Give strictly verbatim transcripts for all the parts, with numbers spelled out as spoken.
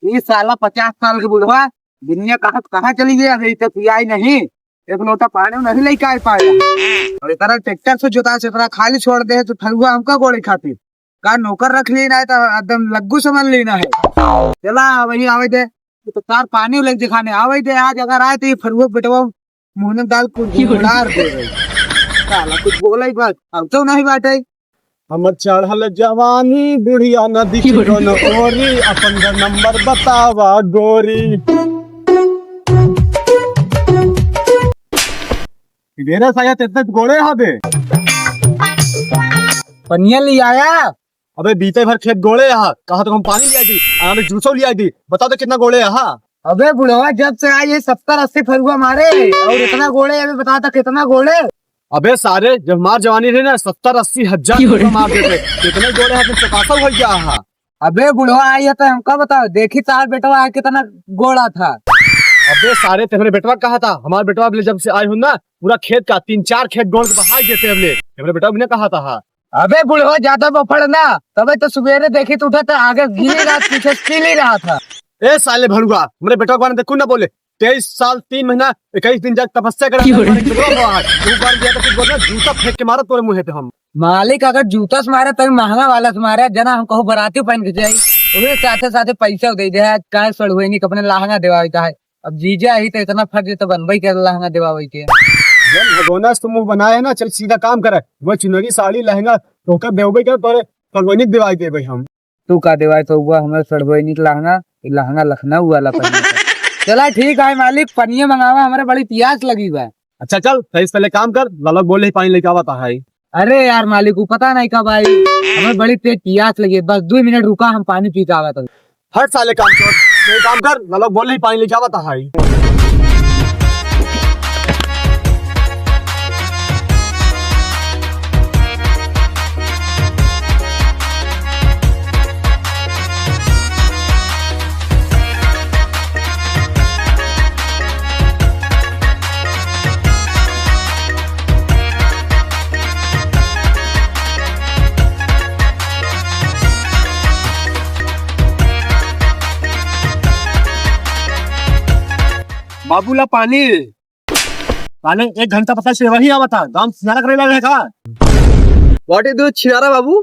ई साला पचास साल के बुढ़वा दुनिया कहाँ, कहाँ चली गया है, इतना पियाई नहीं, एक लोटा पानी नहीं लेके आ पाया। और इतना ट्रैक्टर से जोता से इतना खाली छोड़ दे तो फरुआ हमका गोड़े खातिर का नौकर रख लेना है तो एकदम लग्गू समझ लेना है। चला वही आवे दे, तो तार पानी लेके दिखाने आवे दे। आज अगर आए तो ये फरुआ बेटवा मुँह में डाल कुछ उड़ार दे रही। साला कुछ बोले ही बस, अब तो नहीं बाटे। हमर चढ़ल जवानी बुढ़िया नदी के दोनों ओरी, अपन घर नंबर बतावा गोरी। मेरे साया तेरे गोड़े हा बे। पनिया ले आया। अबे बीते भर खेत गोड़े हा, कहा तो हम पानी ले आई थी, आने जूसो ले आई थी, बता दे कितना गोड़े हा। अबे बुढ़वा जब से आई है सत्तर अस्सी फरुआ मारे और इतना गोड़े, अबे बता तो कितना गोड़े। अबे सारे, जब हमार जवानी रही ना, सत्तर अस्सी हजार रुपया मार देते। कितने गोड़े हैं, तुम चौपासा हो गया है। अबे बुढ़वा आई है तो हमका बताओ, देखी तार बेटवा है कितना गोड़ा था। अबे सारे, तेरे बेटवा कहा था, हमार बेटवा अबले जब से आए हो ना, पूरा खेत का तीन चार खेत गोड़ के बहाई देते अबले। तेरे बेटवा भी ना कहा था। अबे बुढ़वा ज्यादा बफड़ ना, तबे तो सुबेरे देखी तो उठा था, आगे गिरी रहा, पीछे से पीली रहा था। ए साले भड़ुआ, हमरे बेटवा के बारे में देखू ना बोले। तेईस साल, तीन महीना, इक्कीस दिन जाके तपस्या करे, क्यों रे? हमारे बेटवा को आज, तू बार दिया तो कुछ बोल रहा, जूता फेंक के मारा तोरे मुंह पे हम। मालिक अगर जूता से मारे, तभी महंगा वाला से मारे, जना हम कहूँ बराती पहन के जाई, वही साथे साथे पैसा दे दे, आज काहे सड़ुआइनी के अपने लहंगा देवावे का है। अब जीजा ही तो इतना फट जे तो बनबई के लहंगा देवावे के। जब भगवान से तो मुंह बनाए है ना, चल सीधा काम करे, वो चुनरी साड़ी लहंगा तोका देवबे के, तोरे सड़ुआइनी के देवाई देबे हम। तू का देवाई तो हुआ हमें सड़ुआइनी के लहंगा, ये लहंगा लखनऊ वाला पहने का। चला ठीक है मालिक, पनिया मंगावा, हमारे बड़ी प्यास लगी बा। अच्छा चल, सही से पहले काम कर, लालक बोले ही पानी लेके आवता है। अरे यार मालिक, वो पता नहीं कब आई, हमें बड़ी तेज प्यास लगी है, बस दो मिनट रुका, हम पानी पी के आवत हई। हट साले काम चोर, तू एक काम कर, लालक बोले ही पानी लेके आवता है। बाबू ला पानी। साले एक घंटा पता से वही आवता, दाम छिनारा करे लगे का? What is this छिनारा बाबू?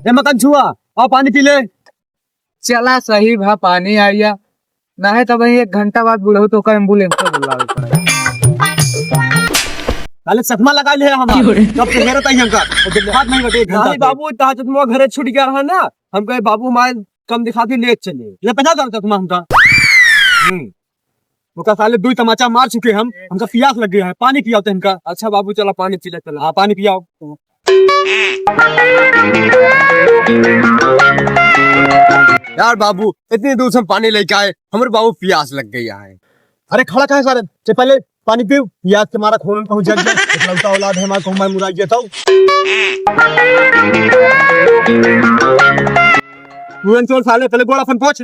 ए मकान छुआ, आओ पानी पी ले। चला सही भा पानी आइया, नहीं तो भाई एक घंटा बाद बुढ़ऊ तो का एम्बुलेंस को बुलावे पड़े। साले चश्मा लगा ले हमार, कब से हेरत आई हमका, और जब हाथ नहीं बटे एक घंटा नहीं से। बाबू, इतना चश्मा घरे छूट गया है ना, हम कहे बाबू हमारे कम दिखा के ले चले, ले पहना दो चश्मा हमका। हम्म। ओका साले दुई तमाचा मार चुके हम, हमका पियास लग गया है, पानी पियाओ तो इनका। अच्छा बाबू, चला पानी पी ले, चला। हाँ, पानी पियाओ। यार बाबू, इतनी दूर से हम पानी लेके आए, हमरे बाबू पियास लग गई है। अरे खड़ा काहे सारे, ते पहले पानी पीऊ, पियास के मारा खून पहुंच जाए, इतना उल्टा औलाद है हमारा, कहूँ मैं मुराई जाता हूँ। तू चोर साले, पहले गोड़ अपन पोंछ।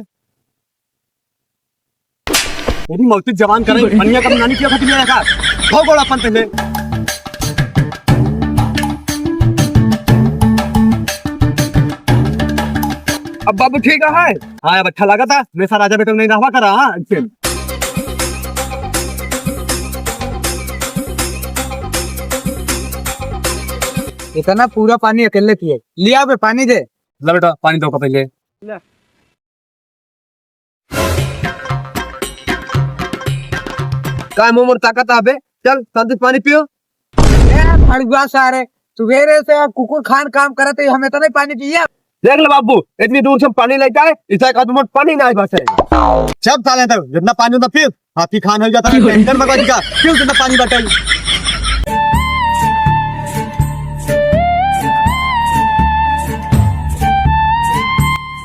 तेरी मौती जवान करे, पनिया कम नानी किया खत्म रखा। धो गोड़ अपन पहले। अब बाबू ठीक है? हाँ, अब अच्छा लगा था। मैं सा राजा बेटा नहीं रहवा करा, हाँ, ऐसे। इतना पूरा पानी अकेले पिए। लिया बे, पानी दे। ला बेटा, पानी दो का पहले। का मुंह मोर ताकत आबे? चल, शांति से पानी पियो। ए, भड़ुआ सारे, सुबेरे से कुकुर खान काम करत है, हम इतना ही पानी पिया। देख ले बाबू, इतनी दूर से हम पानी लेके आए, इसे एक आध मुट्ठ पानी नहीं बचे। सब साले तो जितना पानी उतना पी, हाथी खान हो जाता है, टेंशन मत बचेगा, क्यों जितना पानी बटे।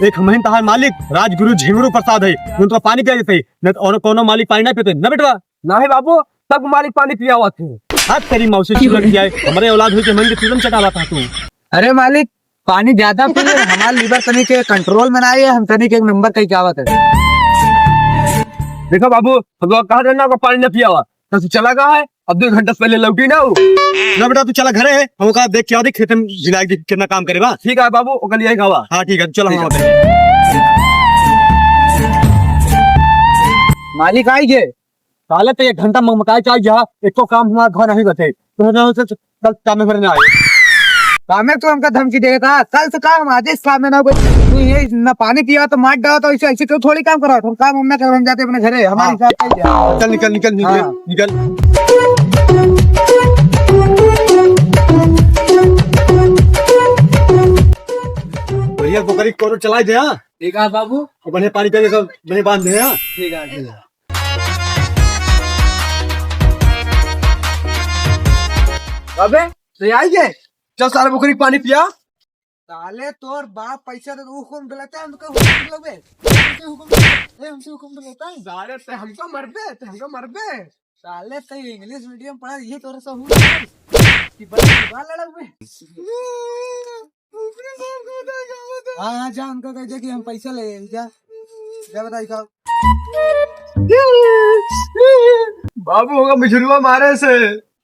एक हमहिन तहार मालिक राजगुरु झिंगुरू प्रसाद है, उनको पानी पिया देते, नहीं तो और कोनो मालिक पानी नहीं पीते, ना बेटवा। नहीं बाबू, सब मालिक पानी पियावत है। हाथ तेरी मौसी चुलक जाए, हमारे औलाद हुई के मन के चूरन चटावा था तू। अरे मालिक, पानी ज्यादा पी ले, हमार liver तनी के control में ना आए, हम तनी के एक नंबर कहीं जावत है। देखो बाबू, हम लोग कहा देना को पानी न पियावा, तो तू चला गया है, अब दो घंटा से पहले लौटी ना हो। ना बेटा, तू चला घरे, हम का देख के आ दे, खेत में जिनाई दे, कितना काम करे बा। ठीक है बाबू, ओकर लिए गवा। हाँ ठीक है, चलो हम ठीक है। आते हैं। मालिक आई गे। साले ते एक घंटा ममकाए चाहे जा, एको काम हमार घर नहीं बचे। तो ना उसे कल काम में ना आए। कामे तो हमका धमकी देता, कल से काम आजे काम में ना हो। तू ये ना पानी पिया तो मार डाला तो ऐसे, ऐसे क्यों थोड़ी काम करा? हम काम हम ना करब, हम जाते अपने घरे, हमारे हाँ। साथ चल जा। चल निकल, निकल, निकल, हाँ। निकल। बढ़िया बोकरी को चलाए दे, हाँ। ठीक है बाबू। और बढ़िया पानी पिया के सब बढ़िया बांध दे, हाँ। ठीक है, ठीक है। अबे, तो आई गे। चल सारे बोकरी के पानी पिया। साले तोर बाप पैसा दे, तू हुकुम दिलाता है, हमको हुकुम दिलावे। हमसे हुकुम दिलाता है, हमसे हुकुम दिलाता है। साले ते हमको मरबे, ते हमको मरबे। साले ते English medium पढ़ा, ये तोरा से हुकुम कि बड़ा जुबान लड़ावे। हाँ, हाँ, जा, उनको कह दे कि हम पैसा ले आए, जा। जा बताई का। बाबू होगा मिझुरवा मारे से।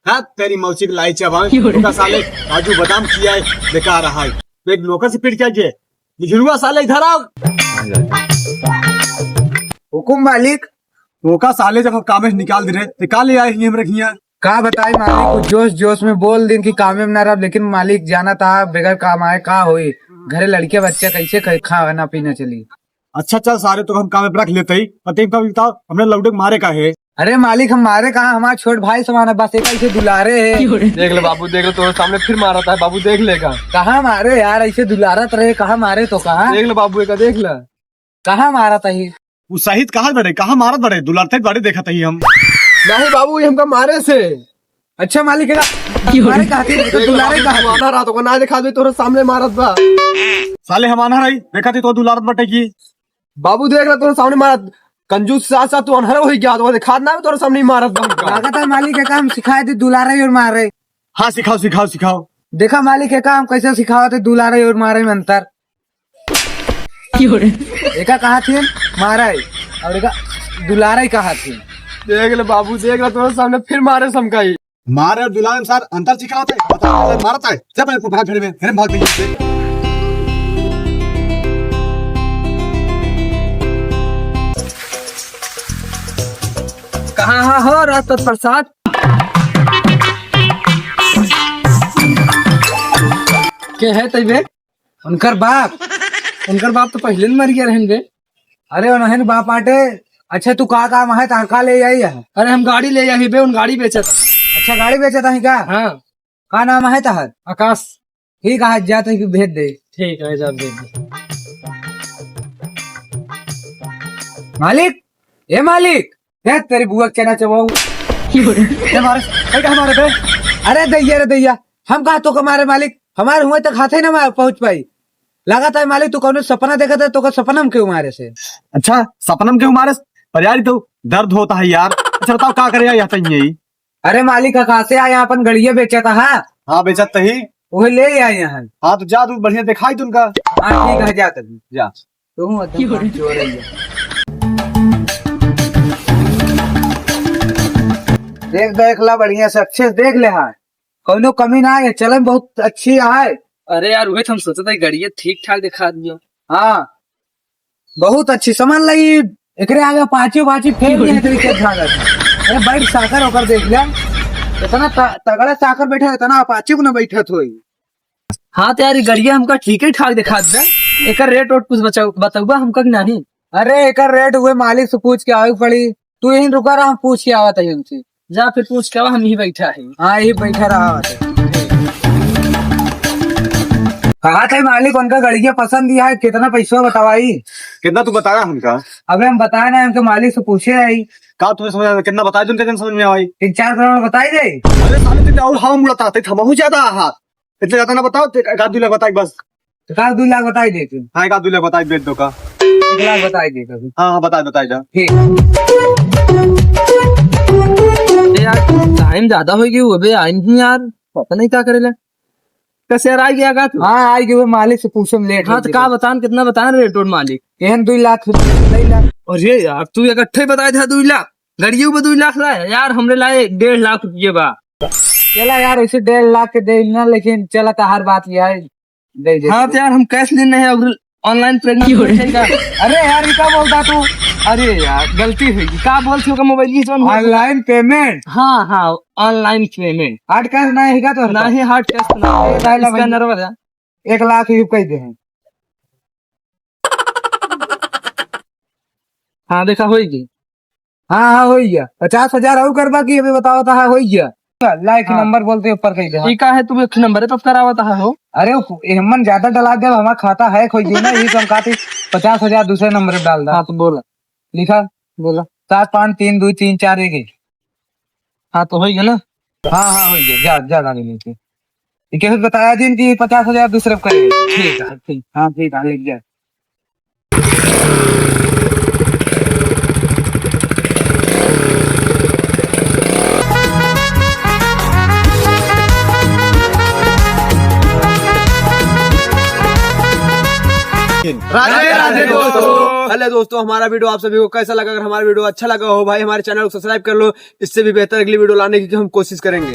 हाँ, तेरी मौसी की लाई चबान। उनका साले काजू बादाम किया है, बेकार रहा है। तो एक नौकर से पीट क्या किए? मिझुरवा साले इधर आओ। हुकुम मालिक। ओका साले जब हम कामे से निकाल दे रहे, तो का ले आए हैं हम रखिया? का बताई मालिक, वो जोश जोश में बोल दिन कि कामे में ना रह, लेकिन मालिक जाना था बगैर काम आए का होई, घरे लड़के बच्चे कैसे खाए, खाना पीना चली। अच्छा चल सारे, तो हम कामे पे रख लेते ही, पते का बताओ, हमने लौटे के मारे का है? अरे मालिक, हम मारे कहाँ, हमारा छोट भाई समान है, बस एक ऐसे दुलारे है। देख ले बाबू, देख ले, तोरे सामने फिर मारत है बाबू, देख लेगा। कहाँ मारे यार, ऐसे दुलारत रहे, कहाँ मारे तो कहाँ? देख ले बाबू, एका देख ले। कहाँ मारत ही? उ सहित कहाँ बड़े, कहाँ मारत बड़े? दुलारते बड़े देखत ही हम। नहीं बाबू, ये हमका मारे से। अच्छा मालिक, एका मारे कहाँ थे? देख ले दुलारे बाबू, कहाँ थे? तू आधा रात को ना दिखा दे, तोरे सामने मारत बा। साले हम आन्हर हई, देखत ही तो दुलारत बटे की। बाबू देख ले, तोरे सामने मारत। कंजूस साथ साथ तू अनहर होई गया, तो दिखात ना तोरे सामने ही मारत बा हमका। लागत है मालिक, एका हम सिखाए थे दुलारे और मारे। हाँ, सिखाओ, सिखाओ, सिखाओ। देखा मालिक, एका हम कैसे सिखावत है दुलारे और मारे में अंतर। एका कहा थी मारे और एका दुलारे कहा थी। देख ले बाबू, देख ले, तोरे सामने फिर मारे समकाई। मारे और दुलारे में सार अंतर सिखावत है, बता, मारत है। जब मैं भाग घर में, घर में भाग गई। कहाँ हा हो राजपत प्रसाद? के है तैबे? उनकर बाप, उनकर बाप तो पहिले न मर गया रहन बे। अरे, उन्हन बाप आटे। अच्छा, तू का काम है, तार का ले आई है? अरे, हम गाड़ी ले आई बे, उन गाड़ी बेचत है। अच्छा, गाड़ी बेचत है का? हाँ। का नाम है तहर? आकाश। ठीक है, जा तो भेज दे। ठीक है, जा भेज दे। मालिक, ए मालिक, देख तेरी बुआ के चना चबाऊ। ए मारे, ए का मारे बे? अरे दैया रे दैया, हम कहा तो के मारे मालिक, हमारे हुए तक हाथे ना मार पहुंच पाई। लागत है मालिक, तू कौनो सपना देखत है, तो का सपना में क्यों मारे से? अच्छा, सपना में क्यों मारे? पर यार, तो दर्द होता है यार। अच्छा बताओ, का करे यहाँ तक यही? अरे मालिक, अकासे आया, अपन गड़िया बेचत हा। हाँ, बेचत ही। वही ले आए हैं। हाँ, तो जा, तू बढ़िया दिखाई तुमका। हाँ, ठीक है, जा तभी। जा। तू एकदम कामचोर है ये। देख, देख ला, बढ़िया से अच्छे से देख ले, हाँ, कौनो कमी ना है, चलन बहुत अच्छी है। अरे यार, वही तो हम सोचत है, गड़िया ठीक ठाक दिखा दियो। हाँ, बहुत अच्छी समझ लगी। एकरे आगे पाछी पाछी फेल नहीं है, तेरी के भागत। अरे बैठ साकर होकर देख ले, इतना त-, तगड़ा साकर बैठा है, इतना अपाची को ना बैठत होई। हाँ तो यार, ये गड़िया हमका ठीक ही ठाक दिखा दे। एकर रेट वेट कुछ बचा-, बतउबा हमका कि नहीं? अरे एकर रेट हुए मालिक से पूछ के आवे के पड़ी। तू यहीं रुका रहा, हम पूछ के आवत है उनसे। जा फिर पूछ के आवा, हम यहीं बैठा है। हाँ, यहीं बैठा रहा बाटे। कहा थे मालिक, उनका गड़िया पसंद दिया है, कितना पैसा बतावाई? कितना तू बताया हमका? अबे हम बताए ना, हमके मालिक से पूछे आई। का तुम्हें समझ में, कितना बताए तुमके, कितना समझ में आई? तीन चार करोड़ बताई दे। अरे साले, तेरे और हवा मुड़ाता, तेरे थमा हो ज्यादा हाथ। इतने ज्यादा ना बताओ, ते एक आध दो लाख बताई बस। एक आध दो लाख बताई दे तू। हाँ, एक आध दो लाख बताई दे दो का। एक लाख बताई दे तू। हाँ, हाँ, बताई, बताई जा। ठीक। ए यार, टाइम ज्यादा हो गया, अबे आई नहीं यार, पता नहीं क्या करेला। कैसे यार, आ गया का तू? हाँ, आ गया, वो मालिक से पूछे में लेट हाँ, हो तो गया। का बतान, कितना बतान रेट और मालिक? एहन दो लाख रुपये, दो लाख। अरे यार, तू इकट्ठे बताए था दो लाख, गड़ियों पे दो लाख लाए यार, हमरे लाए डेढ़ लाख रुपये बा। चला यार, वैसे डेढ़ लाख के दे ना, लेकिन चला तो हर बात ये है, दे दे। हाँ, तो यार, हम कैश लेने हैं, अब Online payment हो जाएगा। अरे यार, ये का बोलता तू? अरे यार, गलती हुई। का बोलते हो का मोबाइल की जौन हो? Online payment। हाँ, हाँ, online payment। Hard cash ना है का तो? नहीं, hard cash ना है। काहे ला भाई? Scanner वाला। एक लाख रुपये दे हैं। हाँ, देखा, होई गई। हाँ, हाँ, होई गया। पचास हजार और करबा की अभी बतावत है, होई गया। लाइक हाँ। नंबर बोलते ऊपर कही दे। ई का है, तू एक नंबर है तो करावत है हो। अरे, उ-, ए, हमन ज्यादा डला दे, हमारा खाता hack होई गया ना, यही तो हम कहते पचास हजार दूसरे नंबर पे डाल दा। हाँ, तो बोला। लिखा? बोला। सात पाँच तीन दो तीन चार एक है। हाँ, तो होई गया ना? हाँ, हाँ, होई गया। जा, जा, गाड़ी लेके। ये कैसे बताया जिन कि पचास हजार दूसरे पे करे? ठीक है, ठीक। हाँ, ठीक है, लिख जा। राधे राधे दोस्तों। Hello दोस्तों, हमारा video आप सभी को कैसा लगा? अगर हमारा video अच्छा लगा हो भाई, हमारे channel को subscribe कर लो, इससे भी बेहतर अगली video लाने की हम कोशिश करेंगे।